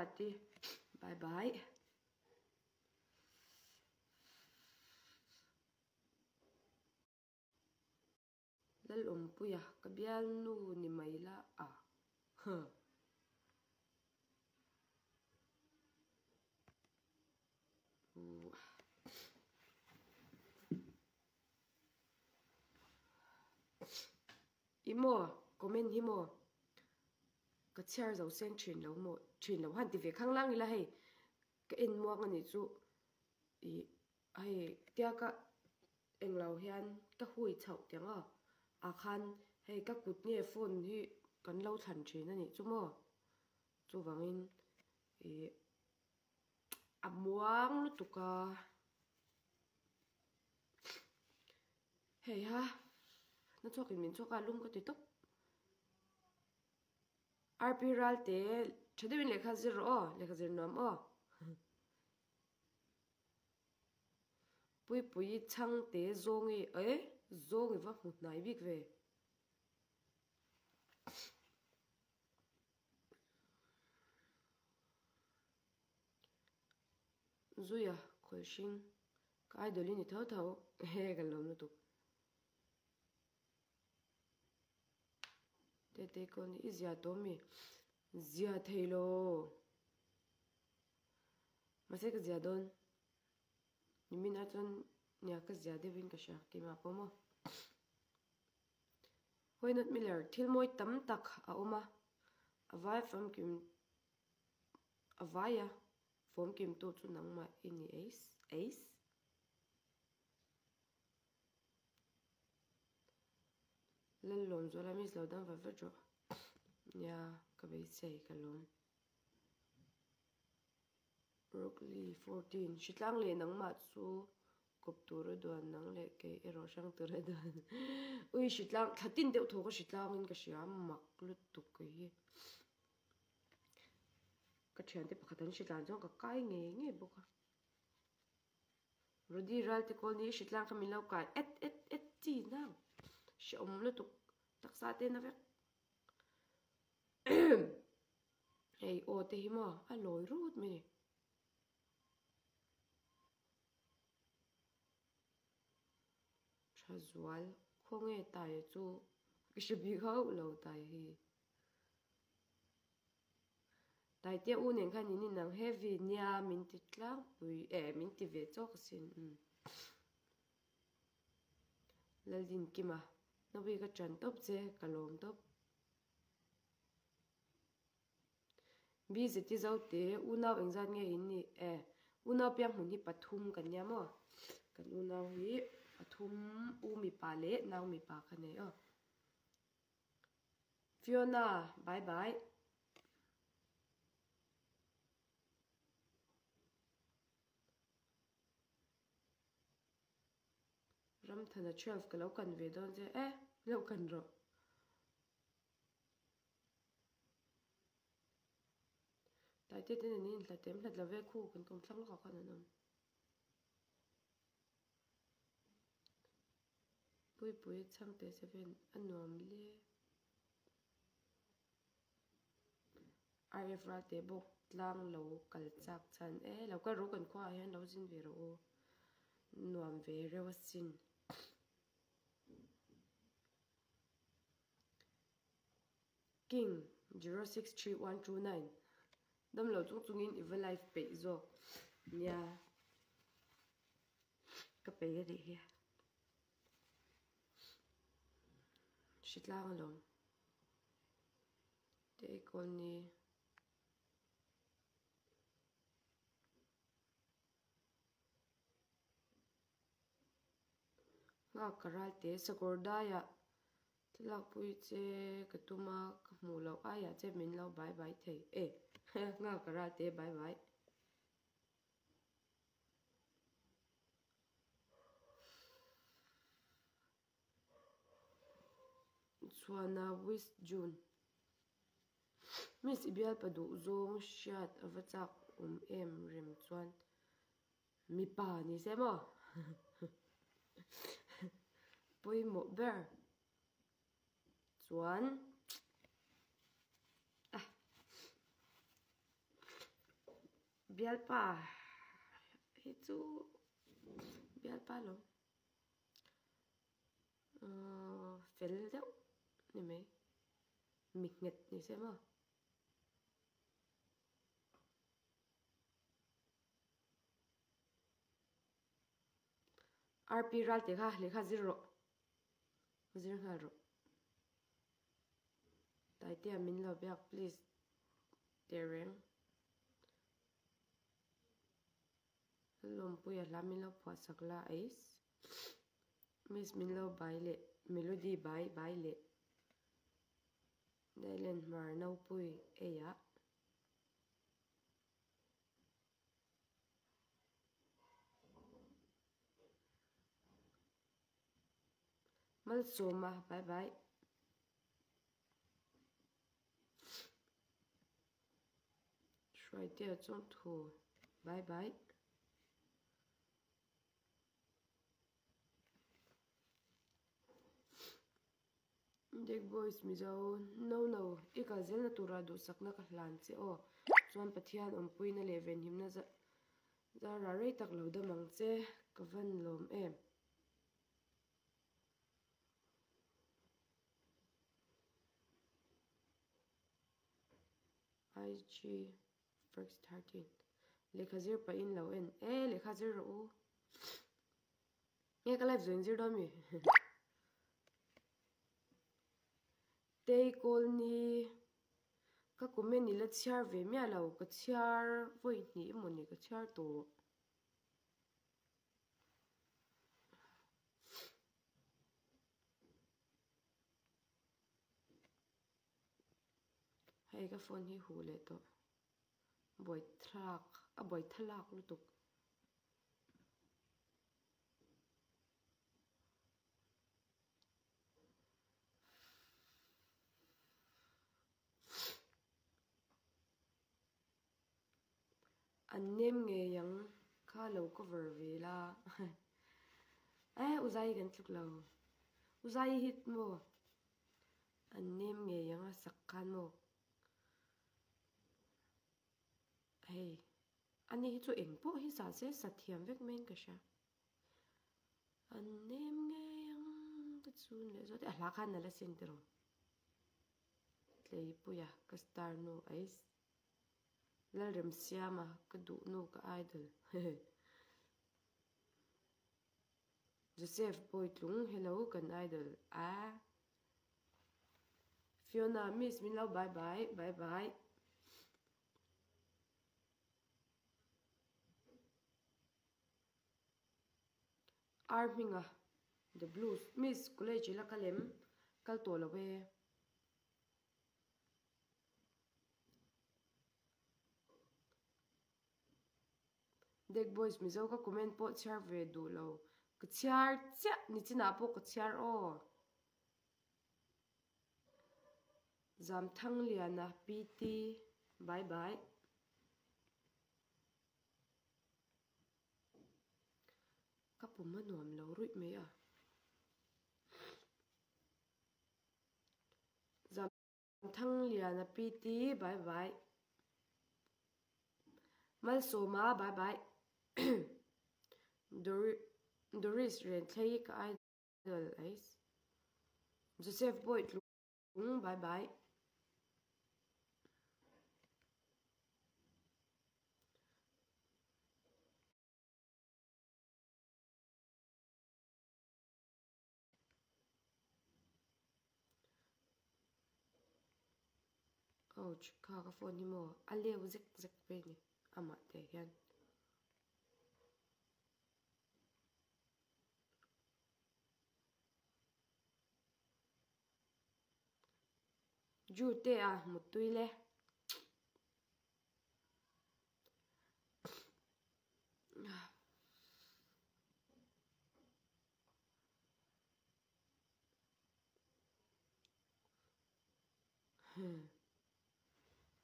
Maruati bye bye. Lalawmpuia ka bialnu ni mai la a huh. I maw comment hi maw ka chhiar zo seng thin lo maw thin lo han ti ve khanglang ila hei ka en muang anih chu ih hei tia ka englo hian ka hui chhoh tiang aw ah khan hei ka kut nge phone hi kan lo thlan thin anih chu maw chuvangin ih a muang lutuk a hei ha na chhuak in min chhuak a lum ka ti tawp RP Ralte tha deuhin lehkha zir rawh aw lehkha zir nuam aw Puipui chhangte zawngi e zawngi va hmu hnai bik ve. Zuia khawlhring ka idol i ni tho tho he ka lawm lutuk. Tete kaw ni i zia tawh mi zia thei lo mahse ka zia dawn nimin ah chuan nia ka zia deuh in ka hria keimah pawh maw. Why not Miller thil mawi tam tak a awm a a vai famkim a vai a fawmkim tu chu nangmah i ni eis eis. Lallawm zuala miss lo dang vat vat rawh nia ka beisei ka lawm. Broccoli 14 Hritlang leh nangmah chu kawp tur a duan nang leh kei erawh hrang tur a duan ui hritlang thla tin deuh thaw ka hritlang in ka hria mak lutuk kei hi ka thiante pakhat an hritlan chuan ka kai ngei ngei bawk a Rody Ralte kawl ni hritlang kha min lo kai et et et chi nang hrehawm lutuk taksa te na vek. Hei aw te hi maw a lawi rut mai ni. Tha zual khawnge taia chu ka hre bik hauh lo tai hi. Taitea u nen khan in inang heavy nia min ti tlangpui eh min ti ve chawk asin umm. Laldinkima Nawi ka ṭan tawp che ka lawm tawp. BZT Zote unau engzat nge in nih e? Unau pianghmun hi pathum kan nia maw? Kan unau hi pathum u mipa leh nau mipa ka nei aw. Fiona, bye bye. Ramthana 12 ka lo kan ve dawn che e, lo kan rawh. Taite te nen in hlat em hlat lo ve khu kan kawm thlang lawkah khan an awm. Puipui chhangte 7 a nuam le. RF Ralte bawk tlang lo kal chak chhan e lo kal rawh kan khua ah hian lo zin ve rawh u nuam ve reuh asin. King 063129 Damlo chung chungin i va live peih zawk nia ka peih a nih hi hritlang alawm te ikawl ni. Nghak ka ral te sakawr daiah thlalakpui che ka tum a ka hmuh loh aiah che min lo bye bye thei e nghak ka ral te bye bye. Chhuana West June Miss i bialpa duh zawng hriat a va chak awm em rem chuan Mipa ni se maw? Pawimawh ber chuan ah. Bialpa hi chu bialpa lo fel deuh ni mai mi nghet ni se maw. RP ral tih kha lehkha zir rawh zir nghal rawh. Taitea min lo biak please teh reng. Lawmpuia hla min lo phuah sak la ais. Miss min lo bai leh melody bai bai leh. Dailen hmar nopui eiah. Malsawma bye bye. Hruaitea chawngthu bye bye. Deck Boys Mizo No no i kal zelna tura duhsakna ka hlan che aw. Chuan Pathian awmpuina leh venhimna zara rei tak lo dam ang che ka van lawm em. IG first 13 Lehkha zir pahin lo en e lehkha zir rawh u. Nge ka live zawin zir dawn mi? Tei Kawlni ka comment i la chhiar ve miah lo ka chhiar vawi hnih emaw ni ka chhiar tawh. Hei ka phone hi huh leh tawh buaithlak a buaithalak lutuk. An nem ngei ang kha lo cover ve la eh Uzai kan tluk lo Uzai hi maw an nem ngei ang a sak khan maw hei ani hi chu eng pawh hi sa se sa thiam vek mai in ka hria an nem ngei ang ka chun leh zawt a hla khan a la sin tiraw Tleipuia ka star nu ais. Lalremsiama ka duh nu ka idol hehe. Joseph Bawitlung hello kan idol a. Fiona miss min lo bye bye bye bye. Ar hminga the blues miss college ila ka lem kal tawh lo e. Deck boys mizo ka comment pawh chhiar ve duh lo ka chhiar chiah nichinah pawh ka chhiar aw Zamthangliana PT bye bye. Ka pum a nuam lo ruih mai a. Zamthangliana PT bye bye. Malsawma bye bye. Doris Renthlei ka idol ais. Joseph Bawitlung bye bye. Ouch kha ka phone hi maw a leu zek zek phei ni amah te hian. Jute a muttui le.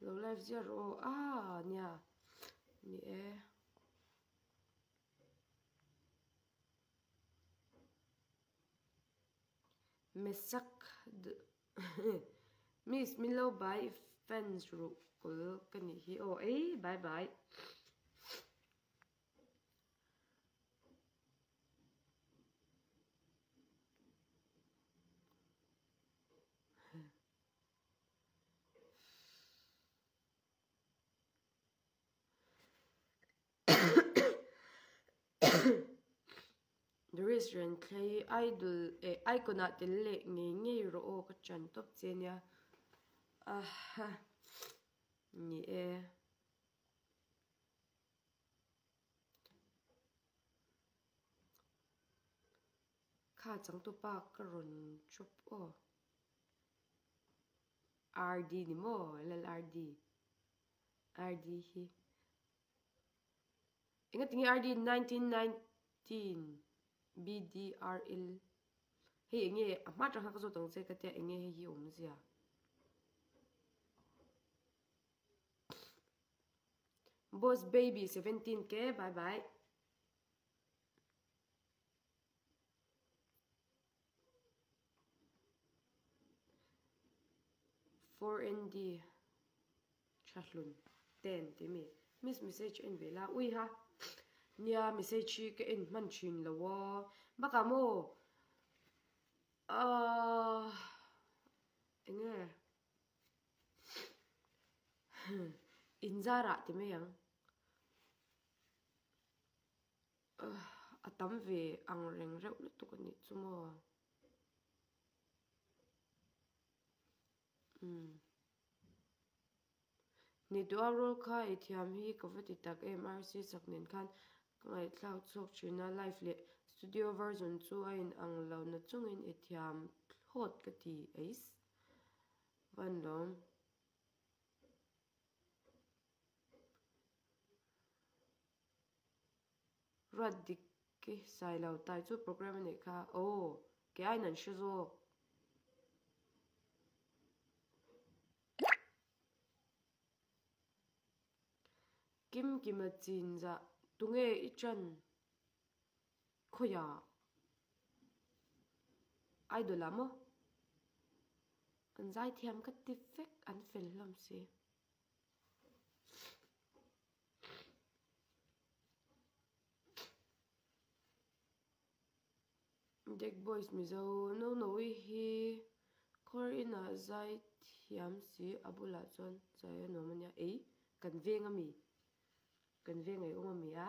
Lo live ziah rawh aw ah nia ni e. Mesak Miss min lo bai fans ruh kawl ka nih hi aw ei bye bye. Chris Renthlei Idol eh Icon ah tel leh ngei ngei rawh aw ka ṭan tawp che nia aha ni e. Kha changtupa ka rawn drop aw. RD ni maw LLRD RD hi Engatinge RD 1919 BDRL hei enge a hma tang kha ka zawt ang che ka tia enge hei hi awmzia. Boss baby 17 ke bye bye. 4ND Thahlun ten tih mi miss message en ve la ui ha nia message hi ka en hman thin lo a bakah maw ahh enge inzarah ti mai ang. A tam ve ang reng reuh lutuk a nih chu maw. Umm. Ni duh a role kha i thiam hi ka va ti tak em RC sak nen khan ka ngaihthlak chhuak thin a live leh studio version chu a in ang lo na chungin i thiam thlawt ka ti eis. Van lawm. Ruat dik i sai lo tai chu program a neih kha aw ke aiin an hre zawk. Kim Kima chinzah tunge i ṭan khawiah idol ah maw an zaithiam ka ti vek an fel hlawm si. Deck Boys Mizo no no-i hi khawr inah zai thiam si a bulah chuan zai a nuam a nia ei kan veng a mi kan veng ei awm a mi a.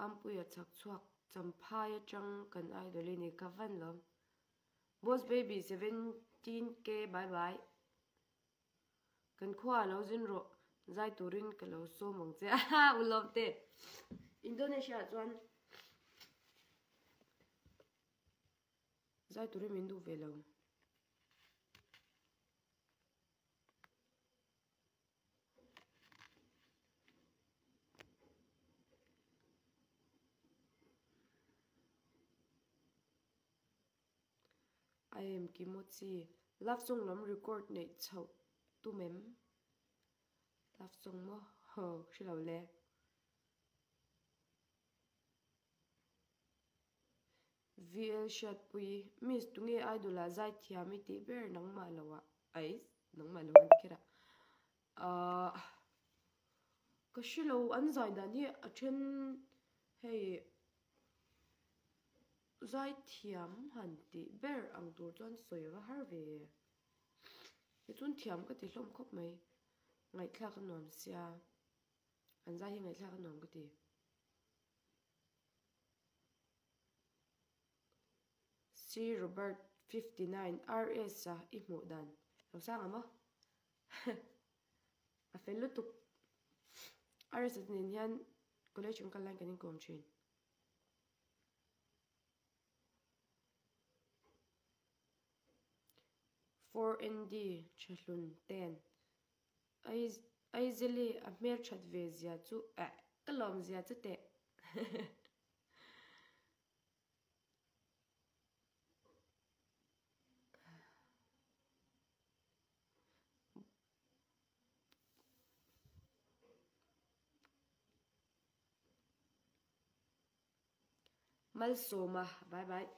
Ampuia chhak chhuak Champhai atang kan idol i ni ka van lawm. Boss baby 17k bye bye Kan khua ah lo zin rawh zai turin ka lo sawm ang che a ulawm te Indonesia ah chuan zai turin min duh ve lo. I am Kimochi. Love song lam record neih chhoh tum em? Love song maw? Ho, hre lo le. VL Hriatpui, Miss tunge idol ah zai thiam i tih ber nangmah lo ah ais nangmah lo an ti kher a. Ahh ka hre lo an zai dan hi a then hei Zaithiam han tih ber ang tur chuan sawi va har ve. Tichuan thiam ka ti hlawm khawp mai. Ngaihthlak a nuam sia. An zai hi ngaihthlak a nuam ka ti. Sir Robert 59 RS a i hmuh dan lo sang ang maw? A fel lutuk. RS a nen hian college kan kal laiin kan inkawm thin. 4ND Thahlun ten Aizeli a hmelthat ve zia chu eh ka lawm zia chu teh. Malsawma bye bye.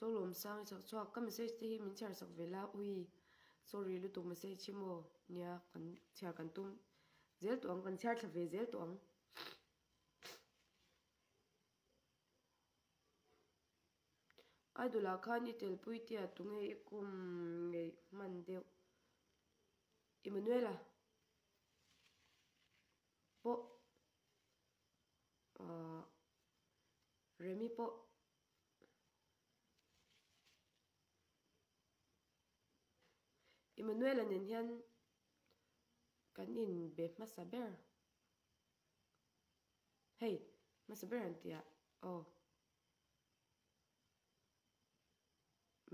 Zolawm sang i chak chhuak ka message te hi min chhiar sak ve la ui sorry lutuk message hi maw nia kan chhiar kan tum zel tawh ang kan chhiar thla ve zel tawh ang. Idol ah khan i telpui tia tunge i kum ngeih hman deuh Emmanuela pawh ahh Remi pawh Emmanuela nen hian kan inbe hmasa ber hei hmasa ber an tih ah aw.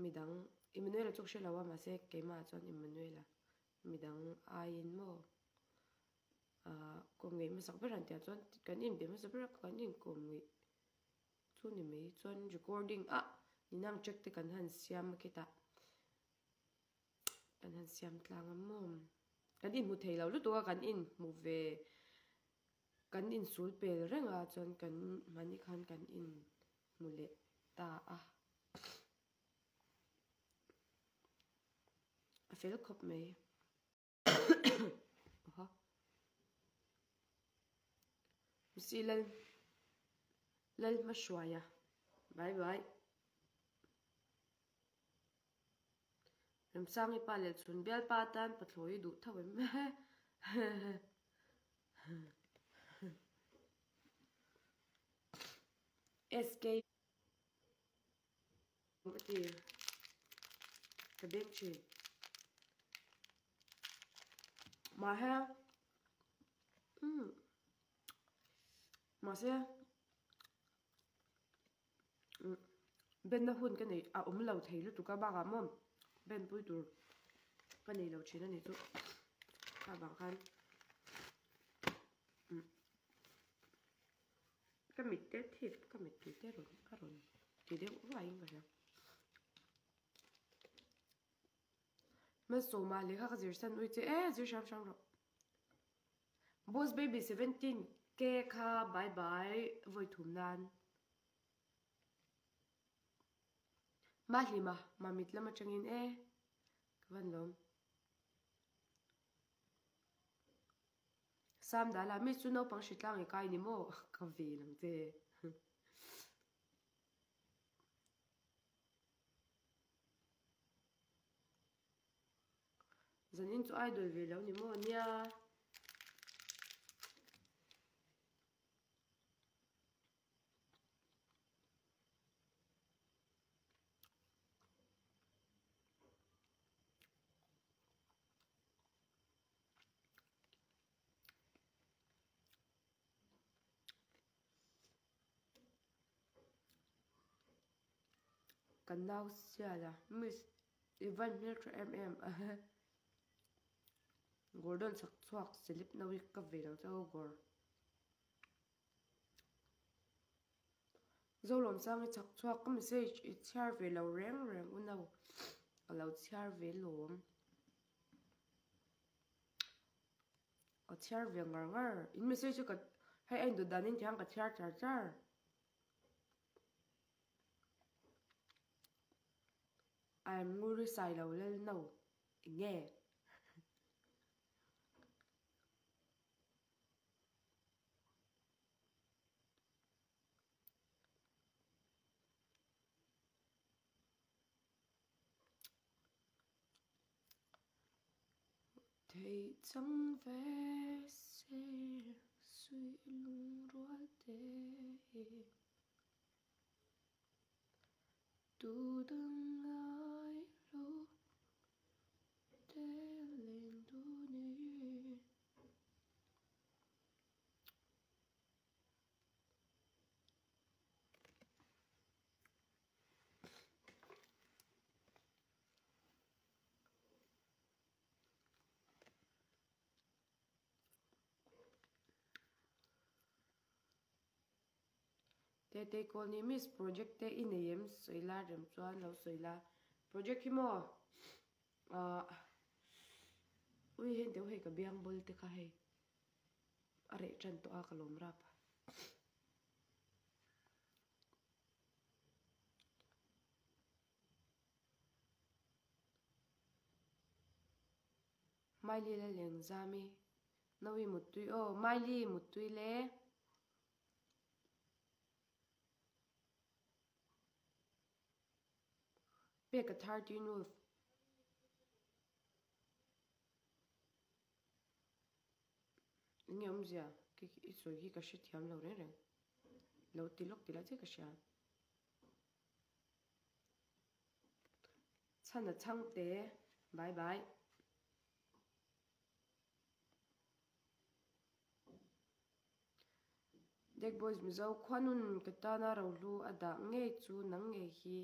Midang Emmanuela chu ka hre lo a mahse keimah chuan Emmanuela midang aiin maw ahh kawm ngeih hmasak ber an tih ah chuan kan inbe hmasa ber a kan inkawm ngeih chu ni mai chuan recording ah ninang track te kan han siam a khitah kan han siam tlang a maw kan inhmu thei lo lutuk a kan inhmu ve. Kan insul pel reng a chuan kan mahni khan kan inhmu leh ta a. A fel khawp mai. Oha. Msi lal lal hma hruai a. Bye bye. Remsangi pa leh chhun bialpa atan pathlawi duh tho em. SK ka ti ka beng thin mahse umm mahse umm benna hun ka nei a awm lo thei lutuk a bakah maw ben pui tur ka nei lo thin a ni chu kha vang khan umm ka mit te thip ka mit tui te rawn a rawn ti deuh ruaiin ka hria hmasawma lehkha ka zir san ui che e zir hram hram rawh. Boss baby 17 K kha bye bye vawi thum nan Mahlima mamit lam atangin e ka van lawm Sam dala mi chu naupang hritlang i kai ni maw ka ve lang che. Zanin chu idol ve lo ni maw nia. Kan nau sial a miss I van hmel tha em em a he. Gordon chak chhuak silip no hi ka ve lo che aw Gor. Zolawmsang i chak chhuak ka message i chhiar ve lo reng reng u no. Ka lo chhiar ve lawm. Ka chhiar ve ngar ngar. In message hi ka hei a indawt danin tihian ka chhiar char char. I am Nguri Sailo Lalno enge? Theih chang ve se suih lungrual te. Tu dang ngai lo te leng du ni. Tete Kawlni Miss project te i nei em sawi la rem chuan lo sawi la project hi maw ahh ui heng deuh hei ka biang bul te kha hei a reh tan tawh a ka lawm rap. Miley la leng zami Nawi muttui aw Miley muttui le. Peka 13 Wolf. Eng nge awmzia? I sawi hi ka hrethiam lo reng reng. Lo ti lawk ti lah chiah ka hria. Chhan a chhang te. Bye bye. Deck Boys Mizo khuanun ka tana rohlu a dah ngei chu nang ngei hi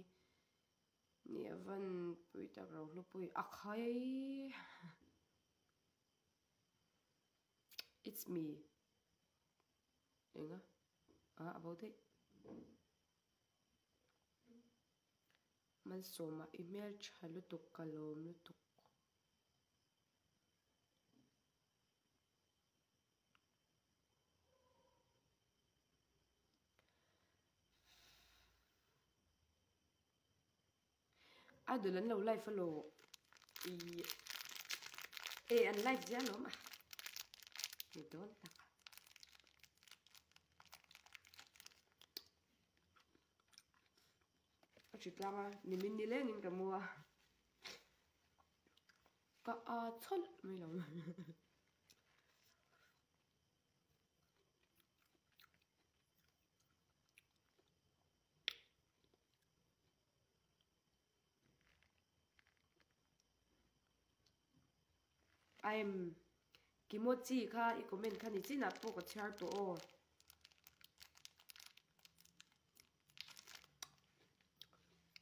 ni a van pui tak rohlu pui a khai. It's me. Enga? Ah, a bo daih. Malsawma i hmel tha lutuk ka lawm lutuk. Idol an lo live alo i e an live zia alawm a ni dawn tak a hri tlang a nimin nilengin ka mu a. Ka a chawlh mai lo. I am Kimochi kha i comment kha ni chinah pawh ka chhiar tawh aw.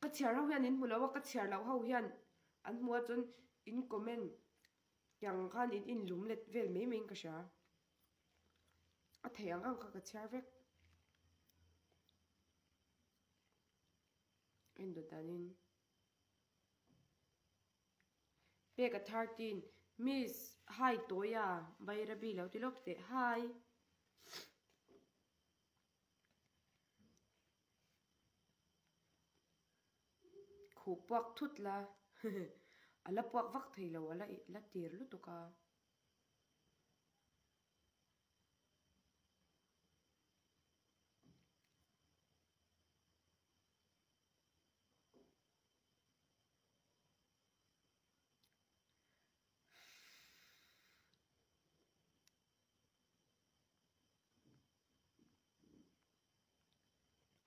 Ka chhiar ho hian in hmu lo a, ka chhiar loh ho hian an hmu a chuan in comment tiang khan in inlum let vel mai mai in ka hria. A theih ang ang kha ka chhiar vek. A indawt danin Peka 13 Miss Hi Tawia Bairabi lo ti lawk teh Hi. Khuh puak thut la a la puak vak thei lo a la la tir lutuk a.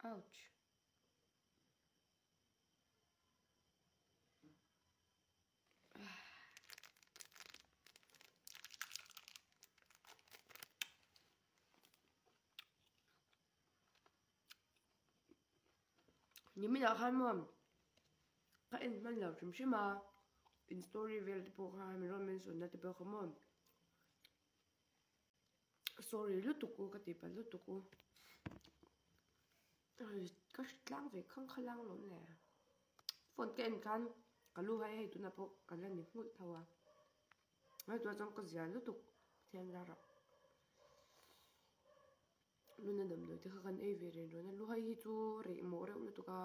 Ouch. Niminah khan maw ka en hman lo hrim hrim a in story vel te pawh kha min rawn mention na te pawh kha maw Sorry lutuk u ka tih palh lutuk u. Ka hre tlang ve khang kha lang lawm le. Phone ka en khan ka lu hai hei tunah pawh ka la ni nghulh tho a. Ngaihtuah chuan ka zia lutuk Pathian zarah. Nuna damdawi te kha kan ei ve reng rawn a, lu hai hi chu reh mawh reuh lutuk a.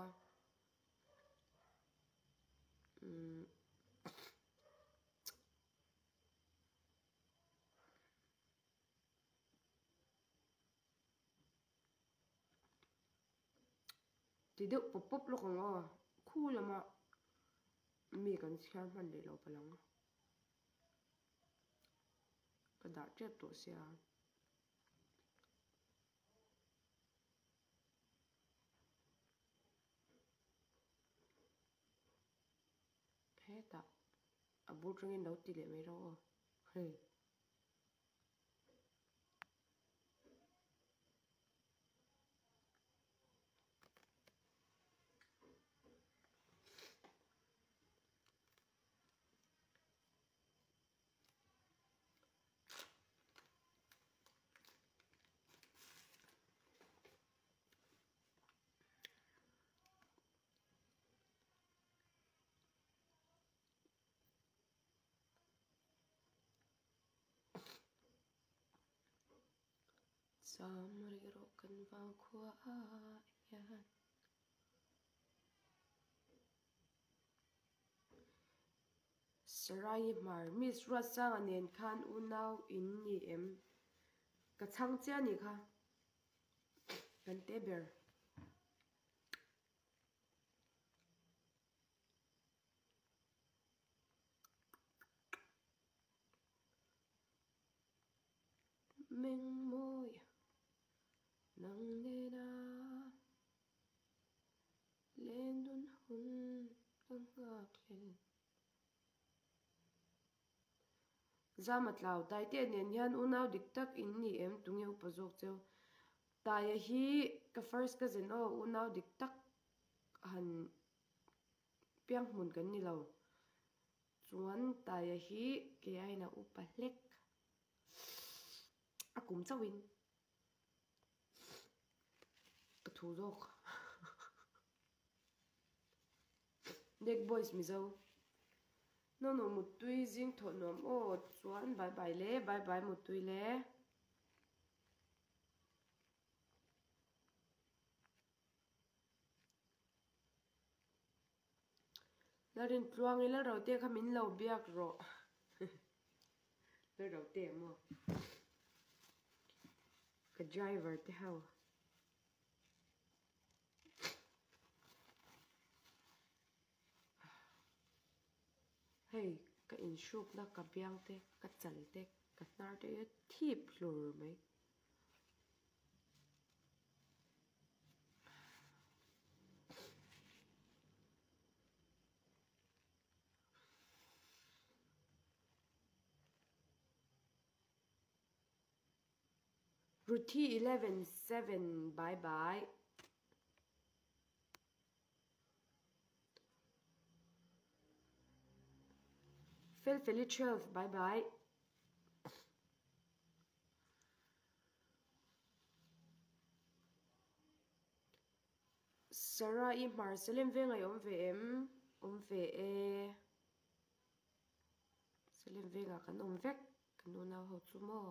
Umm. Ti deuh pawp pawp lawk ang aw, khu lama mi kan chhiar hman leh lo palh ang. Ka dah tep tawh sia. Hetah a bur tangin lo ti leh mai rawh aw hei. Cham rih rawh kan vang khua ah hian. Sarai Hmar, Miss Ruatsanga nen khan unau in ni em? Ka chhang chiah a nih kha. Kan te ber. Hel. Zama tlau, Taitea nen hian unau dik tak in ni em? Tunge upa zawk cheu? Taia hi ka first cousin aw, unau dik tak han piang hmun kan ni lo. Chuan Taia hi kei aiin a upa hlek. A kum chauhin ka thu zawk. Dek boys mizo. No no muttui zing thawh nuam aw chuan bye bye le bye bye muttui le. Lalrintluangi Lalrotea kha min lo biak rawh. Lalrotea maw? Ka driver te ho. Hei ka inhrukna ka biang te ka chal te ka hnar te hi a thip hlur mai. Ruthi 11 7 bye bye. Felfeli 12 bye bye. Sarah i hmar Salem veng a i awm ve em? Awm ve e. Salem vengah kan awm vek kan unau ho chu maw?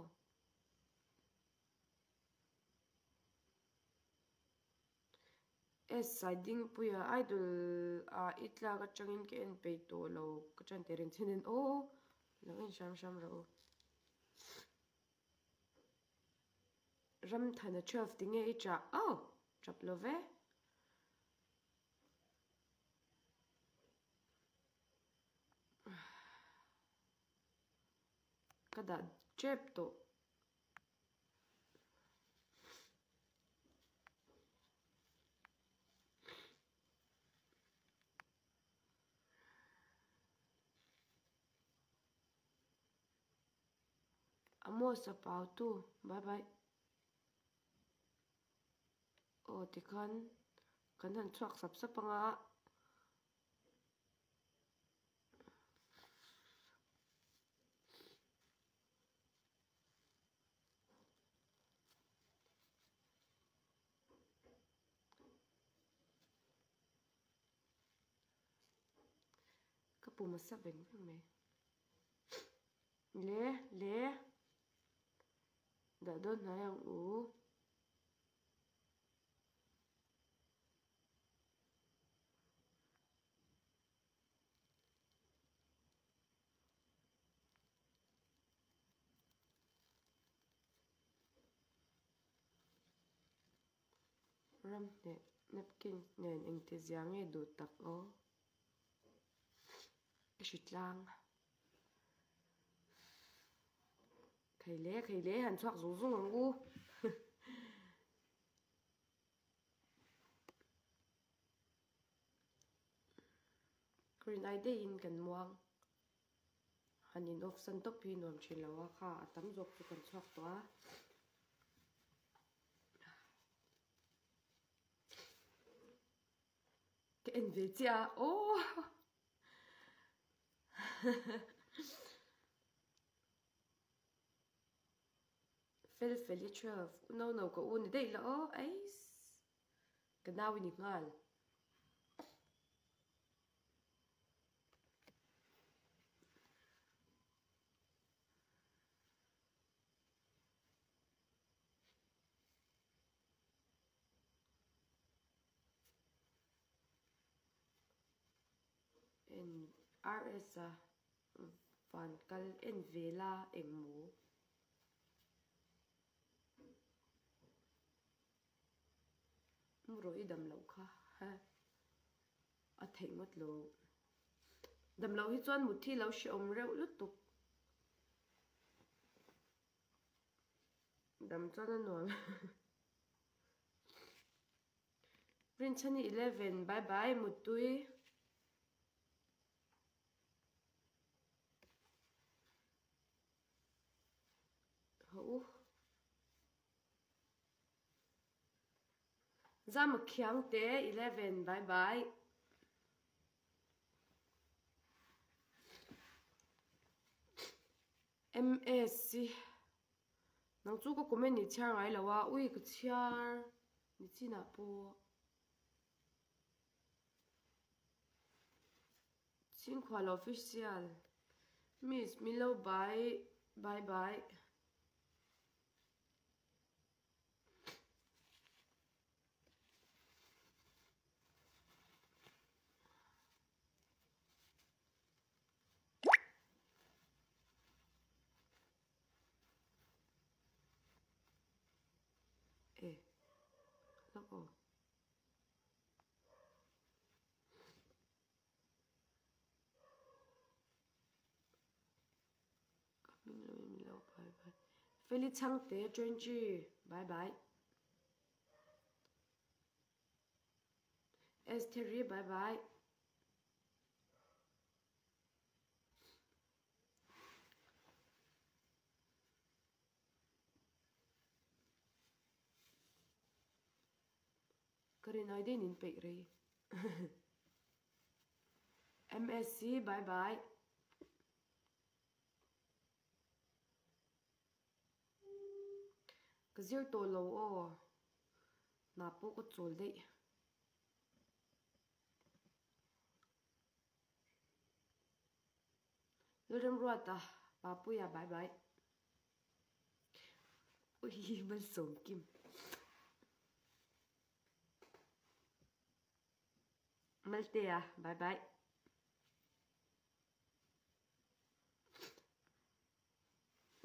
S Saidingpuia idol ah i tlak atangin ka en peih tawh lo ka tan teh reng che nen aw lo en hram hram rawh u. Ramthana 12 tinge i chah aw tap lo ve. Ka dah tep tawh. Amos a pau tu bye bye. Aw tikhan kan han chhuak sap sap anga. Ka pum a sa veng veng mai. Le le dah dawn hnai ang u. Ram hneh napkin nen engti zia nge duh tak aw? Ka hri tlang. Khei le khei le han chhuak zung zung ang u. Green ai deihin kan muang. Han in off san tawp hi nuam thin lo a kha a tam zawk chu kan chhuak tawh a. Ka en ve chiah a aw. Fel fel i 12 u no no ka u ni daih la aw eis ka nau i ni nghal. En RS a van kal en ve la eng maw? Mu rawh i dam loh kha ha a theih ngawt lo. Dam loh hi chuan mut hi lo hrehawm reuh lutuk. Dam chuan a nuam. Rinchhani 11 bye bye muttui. Zama Khiangte 11 bye bye. MS nang chu ka comment ni chhiar ngai lo a ui ka chhiar ni chinah pawh Chhingkhual official miss min lo bye bye bye. E lawk aw. Ka hming lo in lo bye bye. Feli Chhangte 20 bye bye. Estheri bye bye. Ka rin ai daih nin peih rei. MSc bye bye. Ka zir tawh lo aw. Hna pawh ka chawl daih. Lalremruata Papuia bye bye. Ui Malsawmkim. Maltea bye bye.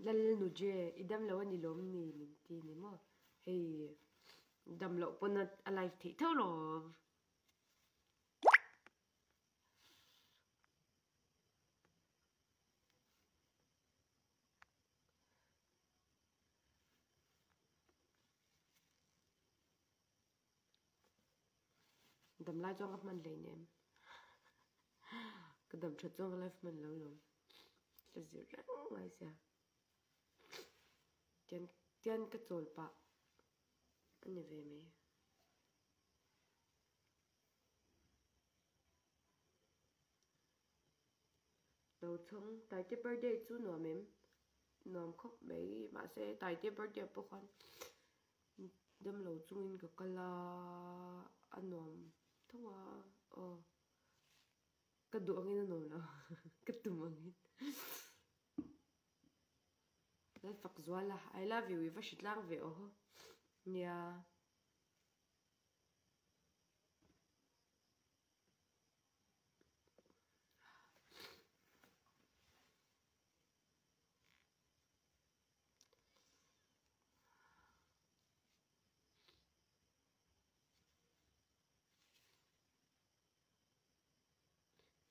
Lalnuje i dam lo a ni lawm ni min ti ni maw hei dam loh pawn a live theih tho lawm. Dam lai chuan ka hman hleinem. Ka dam that chuan ka life hman lo lawm. Ka zir reng ngai sia. Tian tian ka chawl pah a ni ve mai. Lo chhawng Taite birthday chu nuam em? Nuam khawp mai mahse Taite birthday ah pawh khan Damlo chungin ka kal a, a nuam tho a, aw ka duh angin a nuam lo, ka tum angin. Lalfak zual a, I love you i va hri tlang ve aw nia.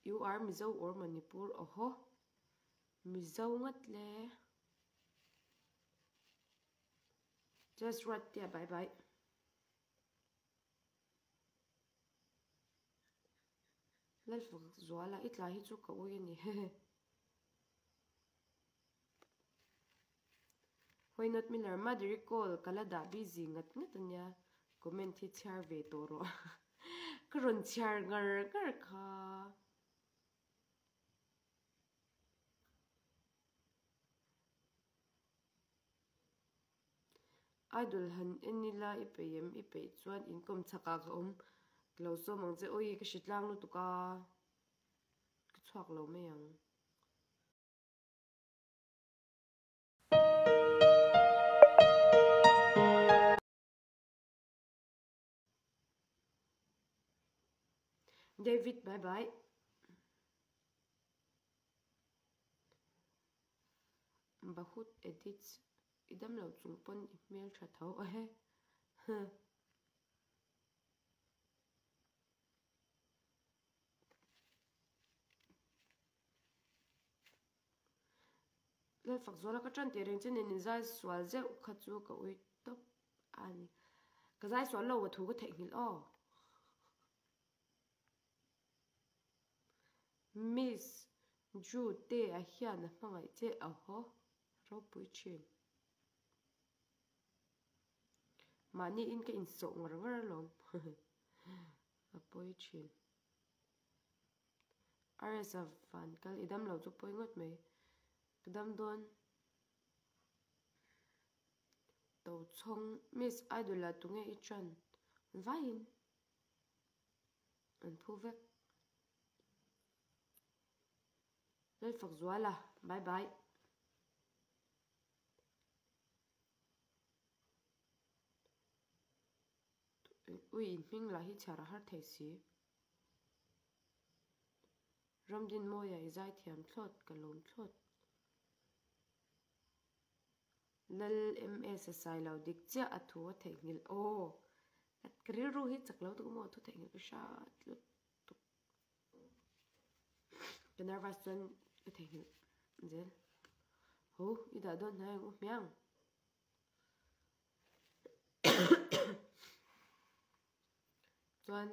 You are Mizo or Manipur awhaw Mizo ngat le Just right there bye bye. Lalfak zuala i tlai hi chu ka ui a ni hehe. Why not Miller Madiri call ka la dah busy ngat ngat ania comment hi chhiar ve tawh rawh ka rawn chhiar ngar ngar kha. Idol han en ila i peih em i peih chuan inkawm chhakah ka awm ka lo sawm ang che awi ka hritlang lutuk a ka chhuak lo mai ang. David bye bye. Bahut edits i dam lo chung pawn i hmel tha tho a he. Lalfak zuala ka tan teh reng che nen in zai sual zeuh kha chu ka ui tawp a ni. Ka zai sual lo a thu ka theihnghilh aw. Miss Ju te a hian a hmangaih che a haw ropui thin. Mahni in ka insawh ngar ngar alawm. A pawi thin. RS a van kal i dam lo chu pawi ngawt mai. Ka dam dawn. Tochhawng Miss Idol ah tunge i tran? An vaiin an phu vek. Lalfak zuala bye bye. Ui in hming lah hi chhiar a har thei si. Ramdinmawia i zaithiam thlawt ka lawm thlawt. Lal MS a sai lo dik chiah a thu a theihnghilh aw ka rilru hi chak lo tuk maw thu theihnghilh ka hrat lutuk ka nervous chuan ka theihnghilh zel ho i dah dawn hnai ang u hmiang chuan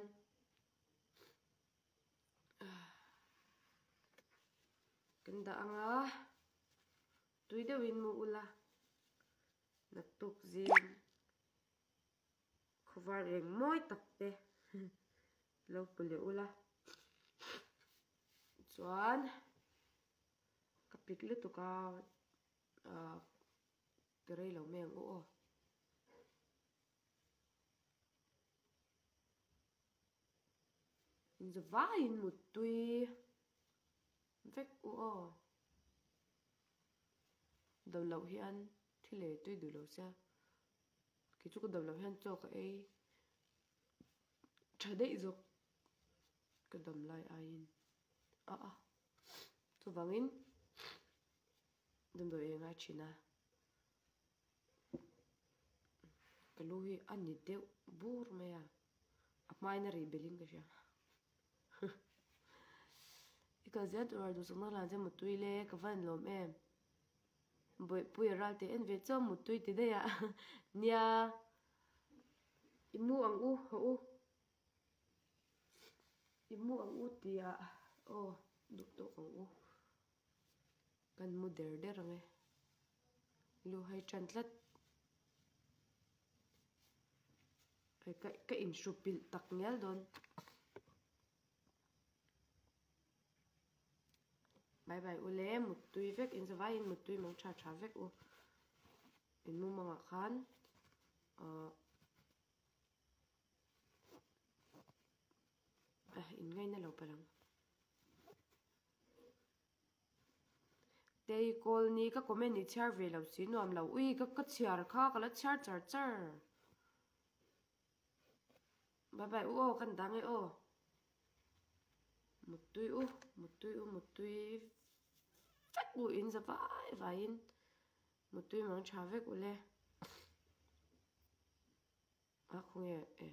Kan dah ang a, tui deuhin mu ula, naktuk zing khawvar eng mawi tak te lo pu leh ula. Chuan ka pik lutuk a, ah ka rei lo mai ang u aw. Inzavaiin muttui vek u aw. Do loh hian thil ei tui duh lo sia. Kei chu ka do loh hian chaw ka ei tha daih zawk ka dam lai aiin a a. Chuvangin damdawi ei a ngai thin a. Ka lu hi a ni deuh bur mai a, a hmain a rih belhin ka hria. I kal zel tur a duhsakna hlan che Muttui le, ka va inlawm em. Bawihpuia ral teh en ve chauh Muttui ti daih a, nia i mu ang u, haw u. I mu ang u tia aw duh tawk ang u. Kan mu der der ang e. Lu hai tan tlat. Hei ka ka inhru pilh tak ngial dawn. Bye bye u le muttui vek in zavaiin muttui mang tha tha vek u. In mumangah khan ahh in ngaina lo palh ang. Tei kawl ni ka comment i chhiar ve lo si nuam lo ui ka ka chhiar kha ka la chhiar char char bye bye u aw kan dang e aw muttui u muttui u muttui vek u in za vai vai in muttui mang tha vek u le a khawnge e.